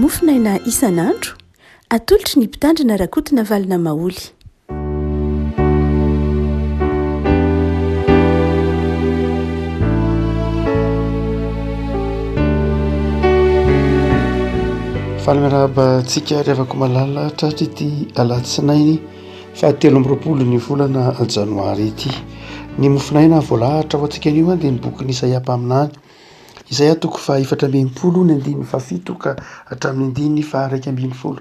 Mofonaina isan'andro, atolotry ny Mpitandrina Rakotonavalona Maholy. Faly miarahaba antsika ry havako malala tratry ity alatsinainy fahatelo amby roapolo ny volana janoary ity. Ny mofonaina voalahatra ho antsika anio dia ny bokin'i Isaia mpaminany. Isaia toko faha-64 ny andininy fahafito ka hatramin'ny andininy faha-11.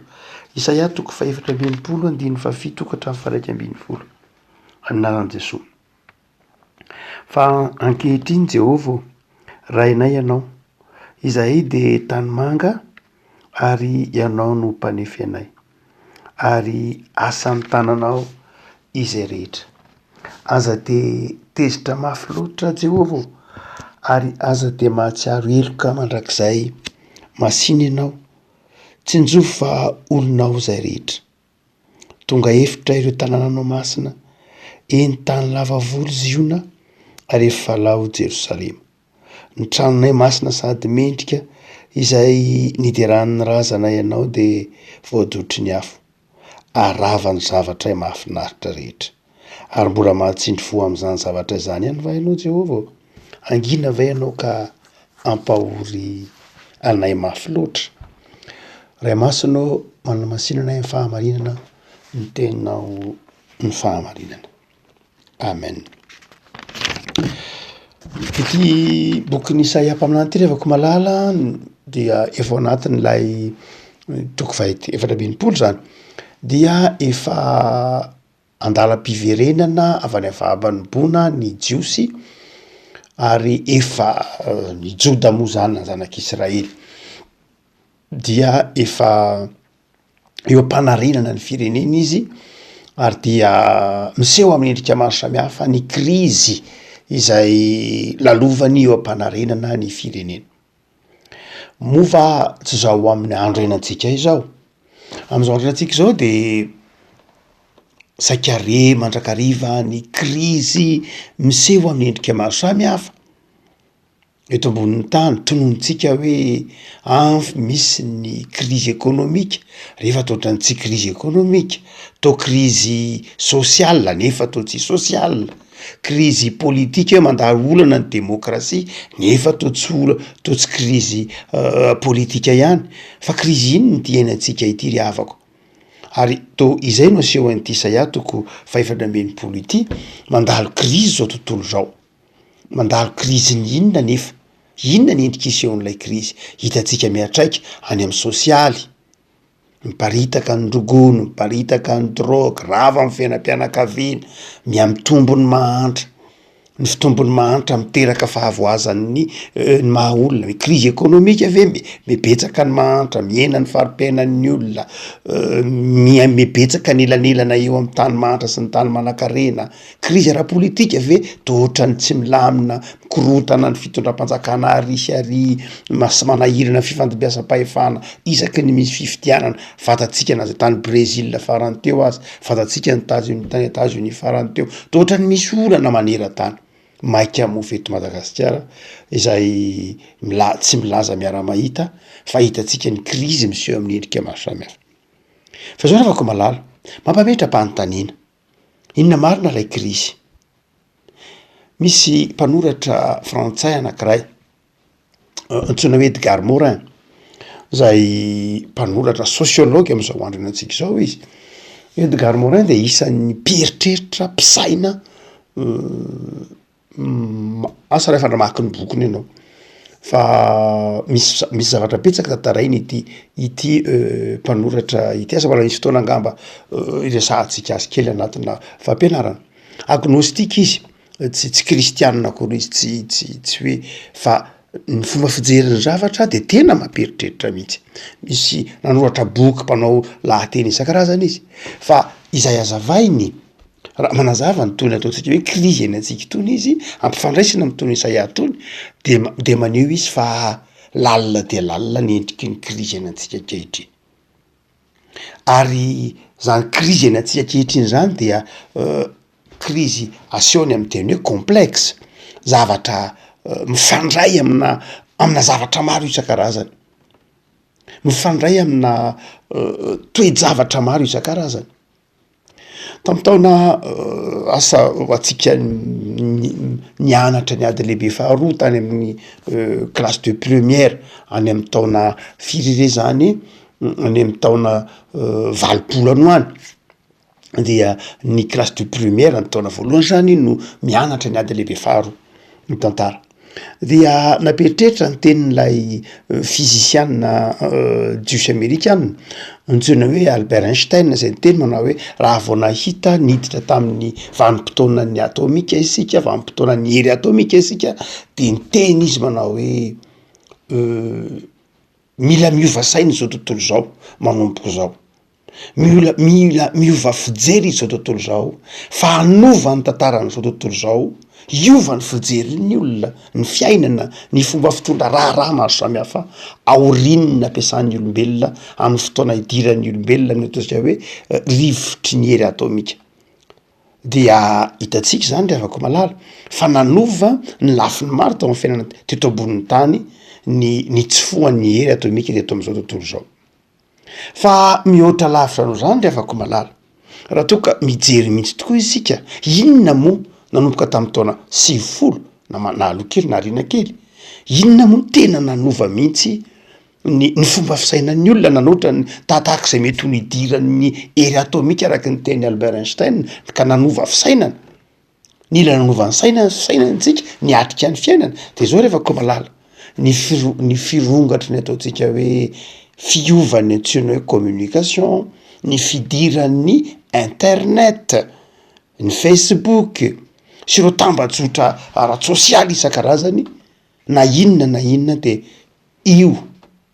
Isaia toko faha-64 andininy fahafito ka hatramin'ny faha-11. Amin'ny anaran'i Jesoa. Fa ankehitriny Jehovah ô, Rainay Ianao, izahay dia tanimanga ary Ianao no mpanefy anay, ary asan'ny tananao izay rehetra. Aza dia tezitra mafy loatra Jehovah ô, ary aza dia mahatsiaro heloka mandrakizay. Masìna Ianao, tsinjovy fa olonao izay rehetra. Tonga efitra ireo tanànanao masina, eny tany lava volo Ziona, ary efa lao Jerosalema. Ny tranonay masina sady mendrika izay nideran'ny razanay anao dia voadotry ny afo, ary rava ny zavatray mahafinaritra rehetra. Ary mbola mahatsindry fo amin'izany zavatra izany ihany va ianao, Jehovah ô? Hangina va ianao ka hampahory anay mafy loatra? Ray Masina ô, manamasina anay amin'ny fahamarinana, ny teninao ny fahamarinana. Amen. Ity bokin'i Isaia mpaminany ity ry havako malala dia efa ao anatin'ilay toko faha-64 zany dia efa andalam-piverenana avy any Avahabaniboana ny Jiosy ary efa ny Joda moa zany na zanak'Israely dia efa eo am-panarenana ny firenena izy ary dia miseho amin'ny endrika maro samihafa ny krizy izay lalovany eo am-panarenana ny firenena. Moa va tsy izao amin'ny andro iainantsika izao? Amin'izao andro iainantsika izao de saika re mandrakariva ny krizy miseho amin'ny endrika maro samihafa. Eto ambonin'ny tany, tononintsika hoe anf misy ny krizy ekônômika, rehefa toa ohatran'ny tsy krizy ekônômika, toa krizy sosiala nefa toa tsy sosiala, krizy politika hoe mandalo olana ny demokrasia nefa toa tsy ola- toa tsy krizy politika ihany, fa krizy inona ity iainantsika ity ry havako? Ary toa izay no asehon'ity Isaia toko faha-64 ity, mandalo krizy izao tontolo izao. Mandalo krizin'ny inona anefa? Inona ny endrika isehon'ilay krizy? Hitantsika miantraika any amin'ny sosialy, miparitaka ny rongony, miparitaka ny drogue, rava ny fiainam-pianakaviana, mihamitombo ny mahantra, ny fitombon'ny mahantra miteraka fahavoazan'ny ny maha olona, ny krizy ekônômika ve? Mihabetsaka ny mahantra, mihena ny fari-piainan'ny olona, miha- mihabetsaka ny elanelana eo amin'ny tany mahantra sy ny tany manankarena. Krizy ara-politika ve? Toa ohatran'ny tsy milamina, mikorontana ny fitondram-panjakana ary sy ary, mas- manahirana ny fifandimbiasam-pahefana isaky ny misy fifidianana, fantatsika na zay tany Brezila farany teo aza, fantatsika ny taz- tany Etats-Unis farany teo, toa ohatran'ny misy olana maneran-tany, maika moa ve eto Madagasikara izay mila- tsy milaza miara-mahita fa hitantsika ny krizy miseho amin'ny endrika maro samihafa. Fa zao ravako malala, mampametra-panontaniana. Inona marina ilay krizy? Misy mpanoratra frantsay anankiray antsoina hoe Edgar Morin, zay mpanoratra sôsiôlôgy am'zao andro iainantsika izao izy. Edgar Morin de isan'ny mpieritreritra, mpisaina Asa raha efa namaky ny bokiny ianao fa misy za- misy zavatra betsaka tantarainy ity ity mpanoratra ity, asa mbola hisy fotoana angamba hiresahantsika azy kely anatina fampianarana. Agnostique izy, tsy tsy kristianina akory izy, tsy tsy tsy hoe fa ny fomba fijeriny zavatra de tena mampieritreritra mihitsy. Misy nanoratra boky, mpanao lahateny isan-karazany izy fa izay hazavainy Raha manazava ny tony ataontsika hoe krizy iainantsika itony izy, ampifandraisina amin'itony Isaia itony, de ma- de maneho izy fa lalina dia lalina ny endriky ny krizy iainantsika ankehitriny. Ary zany krizy iainantsika ankehitriny zany dia krizy asehony amin'ny teny hoe complexe, zavatra mifandray amina amina zavatra maro isan-karazany. Mifandray amina toe-javatra maro isan-karazany. Tamin'ny taona asa ho antsika nianatra ny ady lehibe faharoa tany amin'ny classe de première any amin'ny taona firy re zany, any amin'ny taona 80 any ho any, dia ny classe de première ny taona voalohany zany no mianatra ny ady lehibe faharoa, ny tantara. Dia nampieritreritra ny tenin'ilay fizisiana jiosy amerikana antsoina hoe Albert Einstein izay niteny manao hoe raha vao nahita niditra tamin'ny vanim-potoanan'ny atômika isika, vanim-potoanan'ny hery atômika isika de niteny izy manao hoe mila miova saina izao tontolo izao manomboka izao. Miola mila miova fijery izao tontolo izao fa hanova ny tantaran'izao tontolo izao, hiova ny fijerin'ny olona ny fiainana, ny fomba fitondra raharaha maro samihafa aorian'ny nampiasan'ny olombelona amin'ny fotoana idiran'ny olombelona ny ataontsika hoe rivotry ny hery atômika. Dia hitantsika izany ry havako malala fa nanova ny lafiny maro tao amin'ny fiainana teto ambonin'ny tany ny nitsofohan'ny hery atômika teto amin'izao tontolo izao. Fa mihoatra lavitra noho izany ry havako malala, raha toa ka mijery mihitsy tokoa isika, inona moa nanomboka tamin'ny taona 90 na ma- na aloha kely na aoriana kely, inona moa no tena nanova mihitsy ny ny fomba fisainan'ny olona nanoatra ny tahatahaka izay mety ho nidiran'ny hery atômika araka ny tenin'i Albert Einstein ka nanova fisainana. Nila nanova ny saina fisainantsika niatrika ny fiainana de zao rehefa koa malala ny firo- ny firongatry ny ataontsika hoe fiovan'ny antsoina hoe communication, ny fidiran'ny internet, ny facebook sy ireo tambajotra ara-tsosialy isan-karazany na inona na inona de io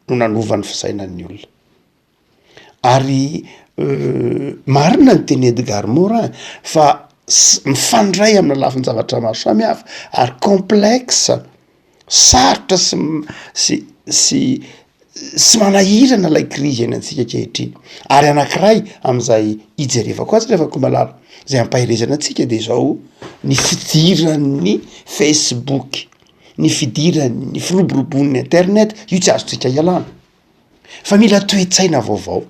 no nanova ny fisainan'ny olona. Ary marina ny tenin'i Edgar Morin fa mifandray amina lafin-javatra maro samihafa ary complexe, sarotra sy sy sy sy manahirana ilay krizy iainantsika ankehitriny. Ary anankiray amin'izay ijerevako azy ry havako malala, zay ampaherezana antsika de zao, ny fidiran'ny facebook, ny fidiran'ny firoborobon'ny internet, io tsy azontsika ialana. Fa mila toe-tsaina vaovao,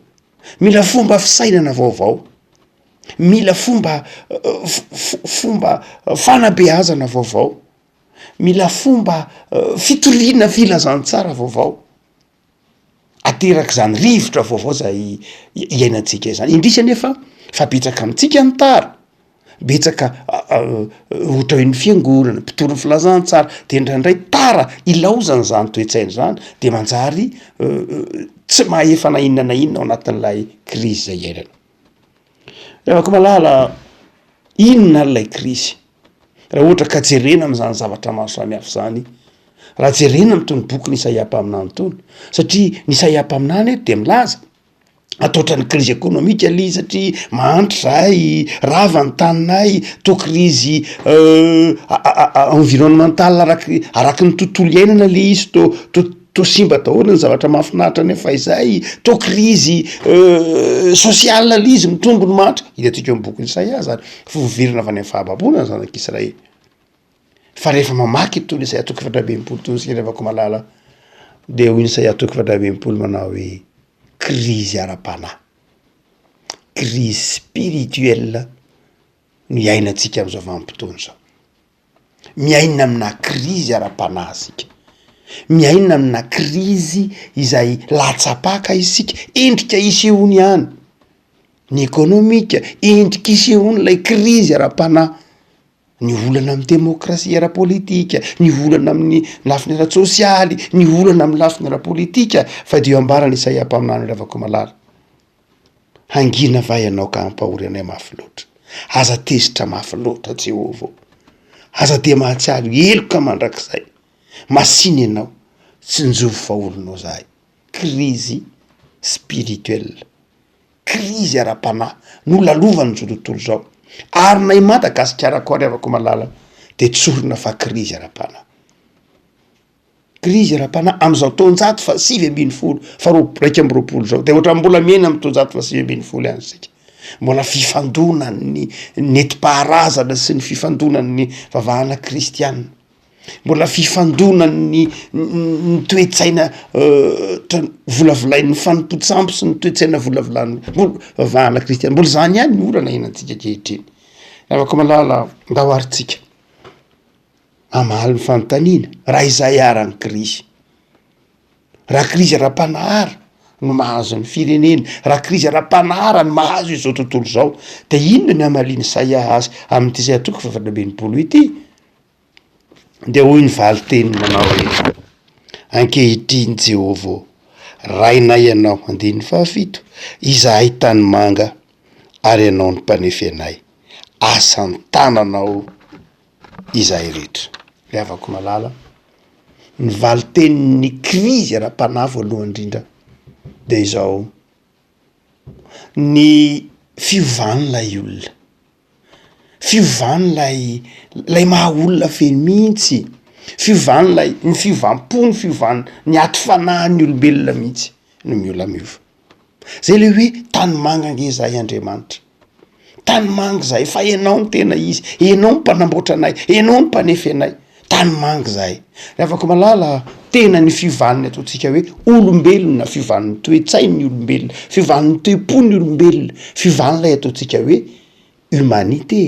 mila fomba fisainana vaovao, mila fomba fomba fanabeazana vaovao, mila fomba fitoriana filazantsara vaovao, aterak'izany rivotra vaovao zay iainantsika izany, indrisy anefa fa betsaka amintsika ny tara. Betsaka ohatra hoe ny fiangonana, mpitory ny filazantsara de indraindray tara ilaozana zany toe-tsaina zany de manjary tsy mahefa na inona na inona ao anatin'ilay krizy zay iainana. Ry havako malala, inona ary ilay krizy? Raha ohatra ka jerena am'zany zavatra maro samihafa zany, raha jerena amin'itony bokin'i Isaia mpaminany itony, satria ny Isaia mpaminany eto de milaza Ataotra ny krizy ekonomika le izy satria mahantra zahay, rava ny taninay, toa krizy environnemental araky araky ny tontolo iainana le izy tô tô tô simba daholo ny zavatra mahafinaritra anay fahizay, toa krizy social le izy mitombo ny mahantra, hitantsika eo am bokin'i Isaia zany fa voaverina avy any am fahababoana ny zanak'Israely. Fa rehefa mamaky itony Isaia toko 64 itony isika ry havako malala de hoy ny Isaia toko 64 manao hoe krizy ara-panahy, krizy spirituelle no iainantsika am'izao vanim-potoana izao. Miaina amina krizy ara-panahy isika, miaina amina krizy izay latsa-paka isika, endrika isehoany ihany ny ekônômika, endrika isehoany ilay krizy ara-panahy. Ny olana amin'ny demokrasia ara-pôlitika, ny olana amin'ny lafiny ara-tsôsialy, ny olana amin'ny lafiny ara-pôlitika, fa dia ambaran'i Isaia mpaminany ry havako malala, Hangina va ianao ka hampahory anay mafy loatra? Aza tezitra mafy loatra, Jehovah ô! Aza dia mahatsiaro heloka mandrakizay. Masìna ianao, tsinjovy fa olonao izahay. Krizy spirituelle. Krizy ara-panahy no lalovan'izao tontolo izao ary na i Madagasikara koa ry havako malala de tsorina fa krizy ara-panahy. Krizy ara-panahy amin'izao taonjato faha 19 faha 21 izao de ohatran'ny mbola miaina amin'ny taonjato faha 19 ihany isika. Mbola fifandonan'ny nentim-paharazana sy ny fifandonan'ny vavahana kristiana. Mbola fifandonan'ny ny toe-tsaina volavolain'ny fanompoan-tsampy sy ny toe-tsaina volavolan'ny vavahana kristiana, mbola zany ihany ny olana iainantsika ankehitriny. Ravako malala, ndao ary tsika hamaly ny fanontaniana, raha izay ara ny krizy, raha krizy ara-panahara no mahazo ny firenena, raha krizy ara-panahara no mahazo izao tontolo izao, de inona ny hamalian'i Isaia azy amin'ity Isaia toko faha 68 ity? Dia hoy ny valin-teniny manao hoe, Ankehitriny, Jehovah ô, Rainay Ianao, andininy fahafito, izahay tanimanga, ary Ianao no mpanefy anay, asan-tananao izahay rehetra. Ry havako malala, ny valin-tenin'ny krizy ara-panahy voalohany indrindra dia izao, ny fiovan'ilay olona. Fiovan'ilay ilay maha olona feno mihitsy, fiovan'ilay ny fiovam-po, ny fiovan'ny aty fanahin'ny olombelona mihitsy no miola miova. Zay le hoe tanimanga ange izahay Andriamanitra, tanimanga izahay fa ianao no tena izy, ianao no mpanamboatra anay, ianao no mpanefy anay, tanimanga izahay. Ry havako malala, tena ny fiovan'ny ataontsika hoe olombelona, fiovan'ny toe-tsain'ny olombelona, fiovan'ny toe-pon'ny olombelona, fiovan'ilay ataontsika hoe humanité,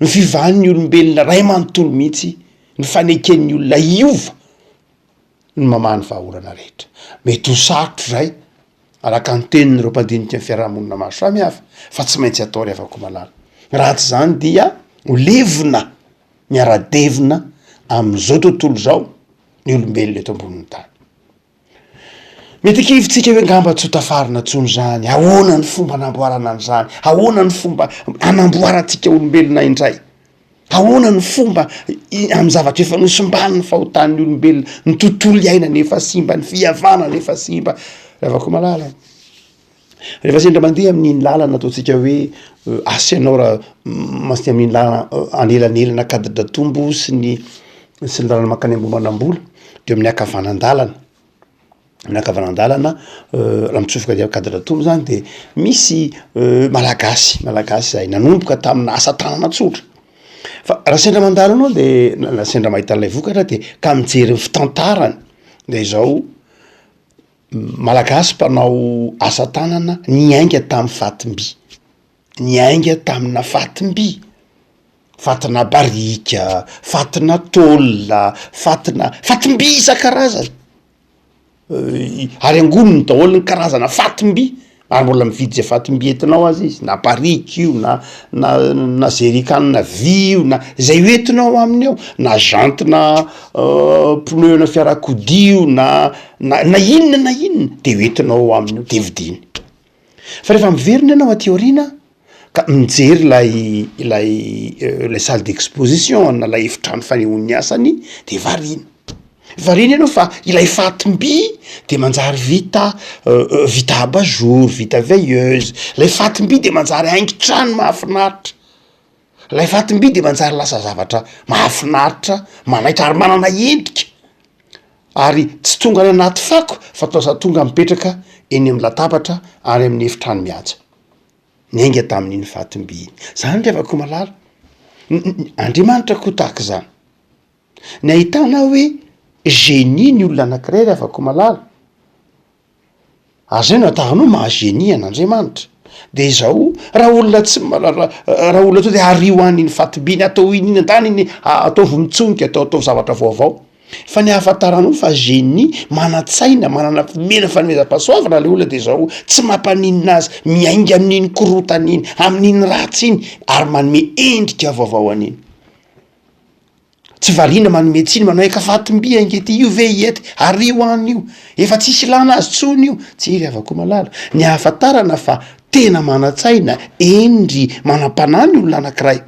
ny fiovan'ny olombelona ray manontolo mihitsy, ny faneken'ny olona hiova no mamaha ny vahaolana rehetra. Mety ho sarotra izay, araka ny tenin'ireo mpandinika ny fiarahamonina maro samihafa, fa tsy maintsy atao ry havako malala. Raha tsy izany dia ho levona, miara-devona amin'izao tontolo izao ny olombelona eto ambonin'ny tany. Mety kivy tsika hoe ngamba tsy ho tafarina intsony zany, ahoana ny fomba anamboarana an'izany, ahoana ny fomba anamboarantsika olombelona indray, ahoana ny fomba amin'ny zavatra efa nosimban'ny fahotan'ny olombelona, ny tontolo iainana efa simba, ny fihavanana efa simba. Ravako malala, rehefa sendra mandeha amin'iny lalana ataontsika hoe asianao raha mandeha amin'iny lalana anelanelana Ankadidratombo sy ny sy ny lalana mankany Ambohimanambola de amin'ny ankavanandalana, amin'ny ankavanandalana raha mitsofoka aty Ankadidratombo zany de misy malagasy, malagasy zay nanomboka tamina asa tanana tsotra, fa raha sendra mandalo anao de na sendra mahita an'ilay vokatra de ka mijery ny fitantarany de izao Malagasy mpanao asa tanana niainga tamin'ny fatim-by, niainga tamina fatim-by, fatina barika, fatina tôle, fatina, fatim-by isan-karazany, ary angoniny daholo ny karazana fatim-by, ary mbola mividy zay fatim-by entinao aza izy, na barika io na na na zerikanina vy io na zay hoentinao aminy ao, na jante-na pneu-na fiarakodia io na na na inona na inona de hoentinao ao aminy ao de vidiny. Fa rehefa miverina ianao aty aoriana ka mijery ilay ilay ilay salle d'exposition na ilay efitrano fanehoany ny asany de variana, variana ianao fa ilay fatim-by de manjary vita vita abat jour, vita veilleuse, lay fatim-by de manjary haingon-trano mahafinaritra, lay fatim-by de manjary lasa zavatra mahafinaritra, manaitra ary manana endrika. Ary tsy tonga any anaty fako fa toa tonga mipetraka eny amin'ny latabatra any amin'ny efitrano mihaja. Niainga tamin'iny fatim-by iny. Zany ry havako malala. Andriamanitra koa tahaka izany. Ny ahitana hoe génie ny olona anankiray ry havako malala, Ary zay no ataonao maha génie an'Andriamanitra. De izao, raha olona tsy raha olona tonga de ario any iny fatim-by iny, atao iny iny andany iny, ataovy mitsonika, atao ataovy zavatra vaovao. Fa ny ahafantaranao fa génie, manan-tsaina, manana omena fanomezam-pahasoavana le olona de zao, tsy mampaninona azy, miainga amin'iny korontana iny, amin'iny ratsy iny, ary manome endrika vaovao an'iny. Tsy variana manome tsiny manao hoe ka fatim-by ange ity, io ve hiety, ario any io, efa tsisy ilana azy tsony io, tsia ry havako malala, ny ahafantarana fa tena manan-tsaina, hendry, manam-panahy ny olona anankiray,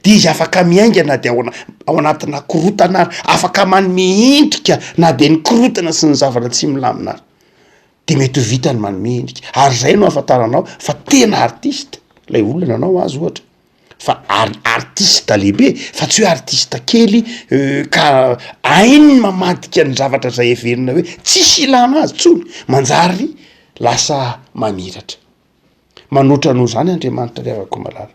de izy afaka miainga na de ao ana- ao anatina korontana ary, afaka manome endrika na de ny korontana sy ny zavatra tsy milamina ary, de mety ho vita ny manome endrika, ary zay no ahafantaranao fa tena artiste lay olona nanao azy ohatra. fa ar- artiste lehibe fa tsy hoe artiste kely ka hainy ny mamadika ny zavatra zay heverina hoe tsisy ilana azy tsony, manjary lasa mamiratra. Manoatra noho zany Andriamanitra ry havako malala.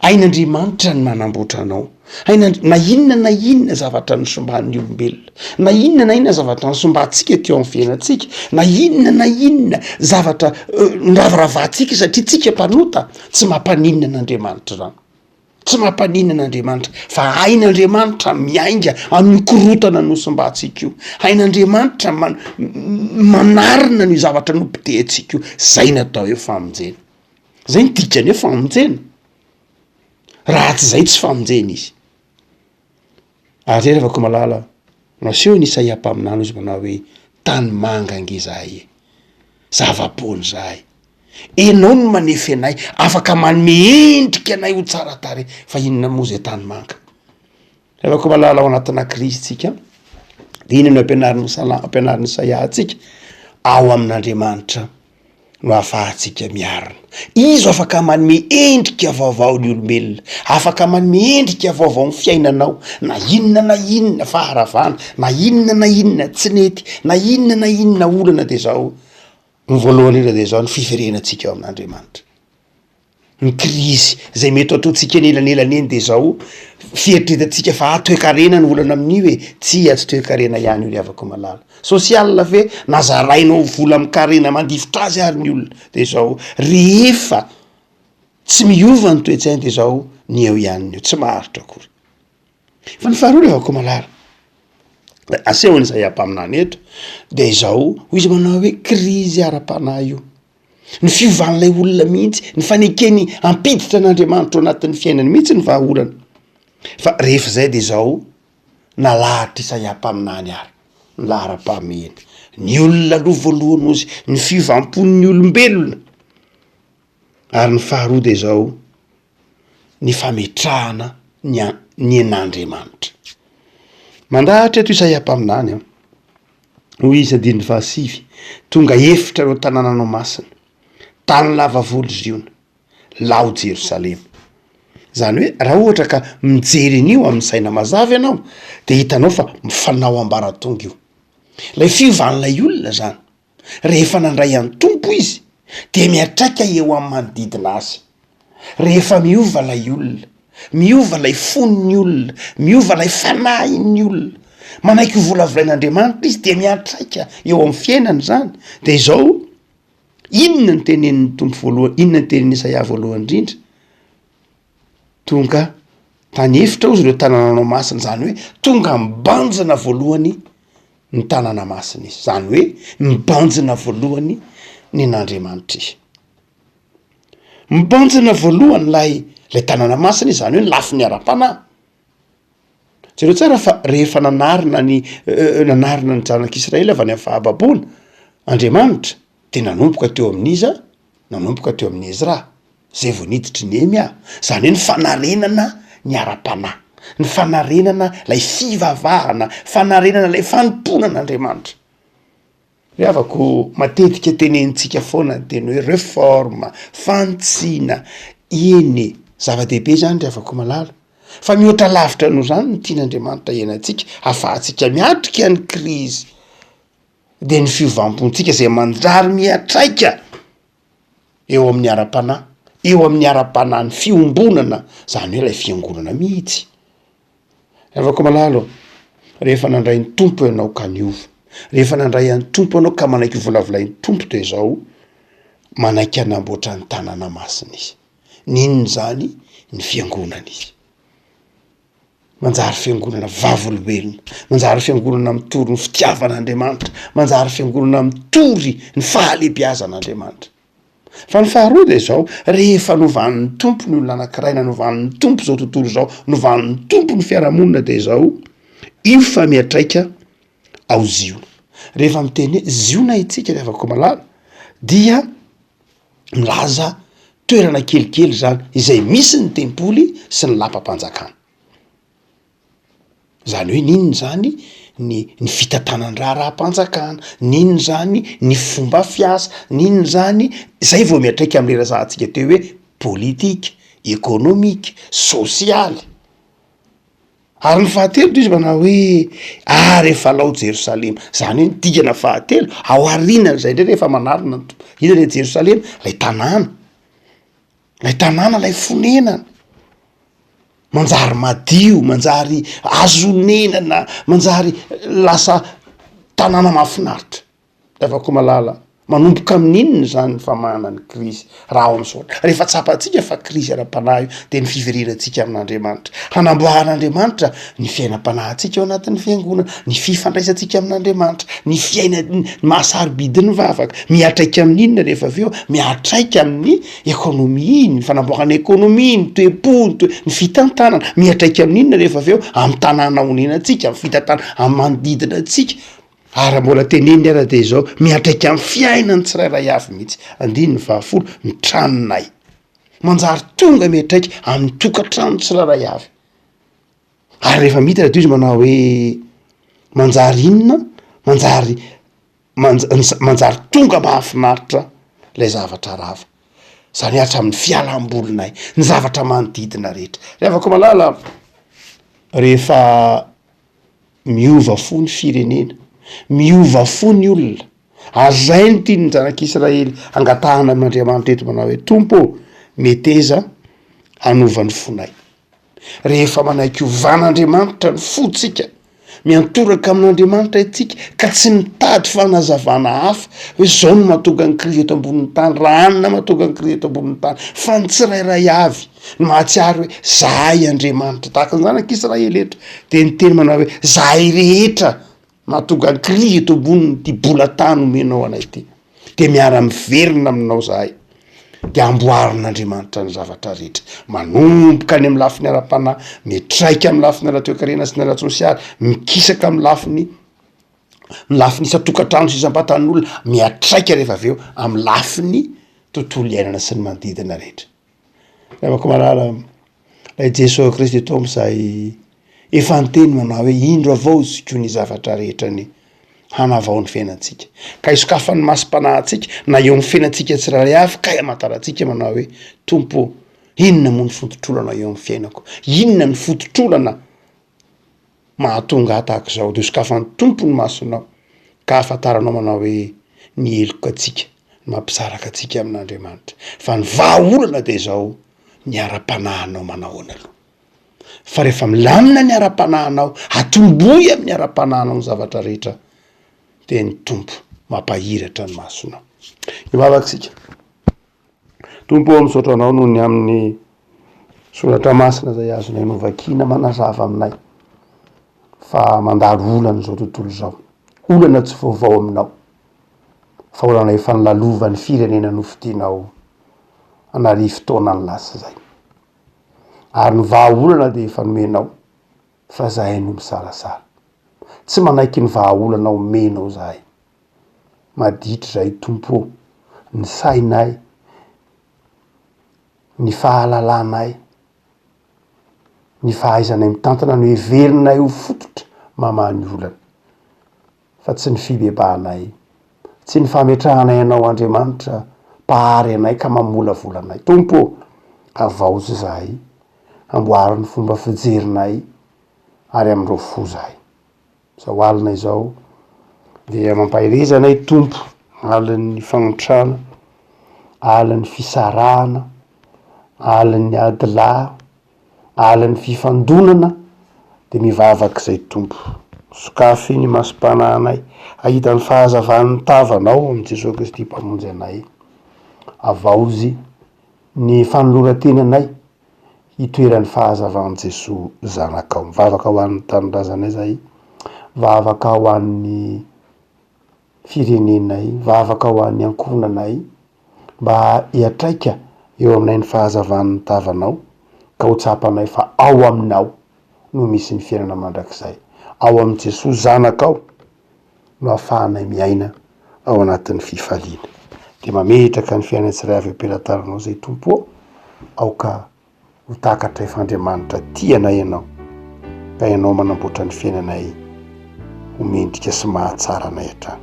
Hain'Andriamanitra ny manamboatra anao. Hain'Andri-, na inona na inona zavatra nosomban'ny olombelona, na inona na inona zavatra nosombantsika teo amin'ny fiainantsika, na inona na inona zavatra noravaravahantsika satria tsika mpanota, tsy mampaninona an'Andriamanitra izany. Tsy mampaninona an'Andriamanitra fa hain'Andriamanitra miainga amin'io korontana nosimbantsika io. Hain'Andriamanitra man- manarina an'io zavatra nopotehintsika io. Zay no atao hoe famonjena. Zay no dikany hoe famonjena. Raha tsy zay tsy famonjena izy. Ary zay ry havako malala, nasehon'i Isaia mpaminany izy manao hoe, Tany manga ange izahay e, zava-poana izahay, Enao no manefy anay, afaka manome endrika anay ho tsara tarehy, fa inona moa izay tany manga? Ry havako malala, ao anatina krizy tsika, de inona no ampianarin'ny sala- ampianarin'i Isaia antsika? Ao amin'Andriamanitra no ahafahantsika miarina. Izy afaka manome endrika vaovao ny olombelona, afaka manome endrika vaovao ny fiainanao, na inona na inona faharavana, na inona na inona tsy nety, na inona na inona olana de zao, ny voalohany indrindra de zao ny fiverenantsika ao amin'Andriamanitra. Ny krizy zay mety ho ataontsika eny elanelany eny de zao, fieritreretantsika fa ah toekarena ny olana amin'io e, tsia tsy toekarena ihany io ry havako malala, social ve na zarainao vola amin-karena mandifotra azy ary ny olona de zao, rehefa tsy miova ny toe-tsaina de zao ny eo ihany ny eo, tsy maharitra akory. Fa ny faharoa ry havako malala, asehon'izay ampaminany eto de izao, hoy izy manao hoe krizy ara-panahy io. Ny fiovan'ilay olona mihitsy, ny fanekeny hampiditra an'Andriamanitra ao anatin'ny fiainany mihitsy ny vahaolana. Fa rehefa izay de izao, nalahatr'i Isaia mpaminany ary ny laharam-pahamehana. Ny olona aloha voalohany hozy, ny fiovam-pon'ny olombelona. Ary ny faharoa de izao, ny fametrahana ny an- ny an'Andriamanitra. Mandahatra eto Isaia mpaminany an. Hoy izy andininy fahasivy, Tonga efitra ireo tanànanao masina, tany lava volo Ziona, lao Jerosalema. Izany hoe raha ohatra ka mijery an'io amin'ny saina mazava ianao de hitanao fa mifanao ambaratonga io. Ilay fiovan'ilay olona zany. Rehefa nandray an'i Tompo izy dia miantraika eo amin'ny manodidina azy. Rehefa miova ilay olona, miova ilay fon'ny olona, miova ilay fanahin'ny olona, manaiky ho volavolain'Andriamanitra izy dia miantraika eo amin'ny fiainany izany. Dia izao, inona no tenenin'ny Tompo voalohany, inona no tenenin'i Isaia voalohany indrindra? Tonga tany efitra hozy ireo tanànanao masina, izany hoe tonga mibanjina voalohany ny tanàna masina izy, izany hoe mibanjina voalohany ny an'Andriamanitra izy. Mibanjina voalohany ilay ilay tanàna masina izy, izany hoe ny lafiny ara-panahy. Jereo tsara fa rehefa nanarina ny nanarina ny zanak'Israely avy any amin'ny fahababoana Andriamanitra de nanomboka teo amin'iza? Nanomboka teo amin'i Ezra, zay vao niditry Nehemia, zany hoe ny fanarenana ny ara-panahy, ny fanarenana lay fivavahana, fanarenana lay fanompoana an'Andriamanitra. Ry havako, matetika tenenintsika foana ny teny hoe reforme, fanitsiana, eny e, zava-dehibe izany ry havako malala, fa mihoatra lavitra noho izany ny tian'Andriamanitra hiainantsika, ahafahantsika miatrika ny krizy, dia ny fiovam-pontsika izay manjary miantraika eo amin'ny ara-panahy, eo amin'ny ara-panahy ny fiombonana, izany hoe ilay fiangonana mihitsy. Ravako malala ô, rehefa nandray ny Tompo ianao ka niova, rehefa nandray an'ny Tompo ianao ka manaiky ho volavolain'ny Tompo dia izao, manaiky hanamboatra ny tanàna masina Izy. N'inona izany? Ny fiangonana Izy. Manjary fiangonana vavolombelona, manjary fiangonana mitory ny fitiavan'Andriamanitra, manjary fiangonana mitory ny fahalehibiazan'Andriamanitra. Fa ny faharoa dia izao, rehefa novan'ny Tompo ny olona anankiray, na novan'ny Tompo izao tontolo izao, novan'ny Tompo ny fiarahamonina dia izao, io fa miantraika ao Ziona. Rehefa miteny hoe Ziona itsika ry havako malala dia milaza toerana kelikely izany izay misy ny tempoly sy ny lapam-panjakana. Zany hoe n'inona zany ny ny fitantanan-draharaham-panjakana, n'inona zany ny fomba fiasa, n'inona zany, zay vao miantraika am'le resahantsika teo hoe politika, ekônômika, sosialy. Ary ny fahatelo de izy manao hoe ary efa lao Jerosalema, zany hoe ny dingana fahatelo aorianan'izay ndray rehefa manarina ny Tompo, inona le Jerosalema? Lay tanàna, lay tanàna, lay fonenana. Manjary madio, manjary azo onenana, manjary lasa tanàna mahafinaritra. Ravakomalala, manomboka amin'inona izany ny famahana ny krizy raha ao amin'izao? Rehefa tsapantsika fa krizy ara-panahy io dia ny fiverenantsika amin'Andriamanitra, hanamboaran'Andriamanitra ny fiainam-panahintsika ao anatin'ny fiangonana, ny fifandraisantsika amin'Andriamanitra, ny fiaina- ny maha sarobidy ny vavaka, miantraika amin'inona rehefa avy eo? Miantraika amin'ny ekonomia, ny fanamboarana ekonomia, ny toe-po, ny toe- ny fitantanana, miantraika amin'inona rehefa avy eo? Amin'ny tanàna onenantsika, amin'ny fitantanana, amin'ny manodidina antsika. Ary raha mbola teneniny ara dia izao, miantraika amin'ny fiainan'ny tsirairay avy mihitsy. Andininy fahafolo, ny tranonay. Manjary tonga miantraika amin'ny tokantrano tsirairay avy. Ary rehefa midina dia izy manao hoe, manjary inona? Manjary manja- manjary tonga mahafinaritra ilay zavatra rava. Izany hoe hatramin'ny fialam-bolinay, ny zavatra manodidina rehetra. Ry havako malala, rehefa Miova fo ny firenena, miova fo ny olona, ary zay no tian'ny zanak'Israely hangatahana amin'Andriamanitra eto manao hoe, Tompo ô, meteza hanova ny fonay. Rehefa manaiky hovan'Andriamanitra ny fontsika, miantoraka amin'Andriamanitra isika ka tsy mitady fanazavana hafa hoe zao no mahatonga ny krizy eto ambonin'ny tany, raha anona mahatonga ny krizy eto ambonin'ny tany, fa ny tsirairay avy no mahatsiaro hoe zahay Andriamanitra, tahaka ny zanak'Israely eto de niteny manao hoe zahay rehetra mahatonga ny krizy eto ambonin'ity bola-tany omenao anay ity, de miara-miverina aminao zahay, de amboarin'Andriamanitra ny zavatra rehetra, manomboka any amin'ny lafiny ara-panahy, mitraika amin'ny lafiny ara-toekarena sy ny ara-tsosialy, mikisaka amin'ny lafiny ny lafiny isan-tokantrano sy isam-batan'olona, miatraika rehefa avy eo amin'ny lafiny tontolo iainana sy ny manodidina rehetra. Ravako malala, ilay Jesoa Kristy Tompo izay efa niteny manao hoe indro havaoziko ny zavatra rehetra anie hanavao ny fiainantsika. Ka hisokafan'ny masom-panahintsika na eo amin'ny fiainantsika tsirairay avy kay hamantarantsika manao hoe Tompo ô, inona moa ny fototr'olana eo amin'ny fiainako? Inona ny fototr'olana mahatonga ahy tahaka izao? Dia sokafan'ny Tompo ny masonao ka ahafantaranao manao hoe ny heloka antsika no mampisaraka antsika amin'Andriamanitra. Fa ny vahaolana dia izao, ny ara-panahinao manahoana aloha. Fa rehefa milamina ny ara-panahinao, atombohy amin'ny ara-panahinao ny zavatra rehetra, dia ny Tompo mampahiratra ny masonao. Hivavaka isika. Tompo ô, misaotra Anao noho ny amin'ny soratra masina izay azonay novakiana manazava aminay fa mandalo olana izao tontolo izao. Olana tsy vaovao aminao, fa olana efa nolalovan'ny firenena nofidinao an'arivo taona ny lasa izay. Ary ny vahaolana dia efa nomenao fa zahay no misalasala. Tsy manaiky ny vahaolana omenao zahay. Maditra izahay Tompo ô, ny sainay, ny fahalalanay, ny fahaizanay mitantana no heverinay ho fototra mamaha ny olana, fa tsy ny fibebahanay, tsy ny fametrahanay Anao Andriamanitra Mpahary anay ka mamolavola anay. Tompo ô, havaozy izahay, amboary ny fomba fijerinay ary amin'ireo fo izahay. Izao alina izao dia mampahereza anay Tompo, alin'ny fahantrana, alin'ny fisarahana, alin'ny adilahy, alin'ny fifandonana, dia mivavaka izay Tompo. Sokafy ny masom-panahinay hahita ny fahazavan'ny tavanao amin'i Jesoa Kristy Mpamonjy anay. Avaozy ny fanoloran-tenanay hitoeran'ny fahazavan'i Jesoa Zanakao. Mivavaka ho an'ny tanindrazanay zahay, mivavaka ho an'ny firenenay, mivavaka ho an'ny ankohonanay mba hiatraika eo aminay ny fahazavan'ny tavanao ka ho tsapanay fa ao aminao no misy ny fiainana mandrakizay. Ao amin'i Jesoa Zanakao no ahafahanay miaina ao anatin'ny fifaliana. Dia mametraka ny fiainana tsirairay avy am-pelatananao izay Tompo ô, aoka ho takatray fa Andriamanitra tia anay Ianao, ka Ianao manamboatra ny fiainanay ho mendrika sy mahatsara anay hatrany.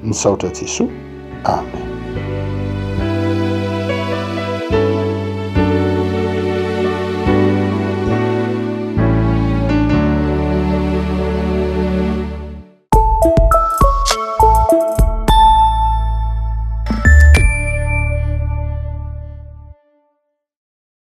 Misaotra Jesoa. Amen.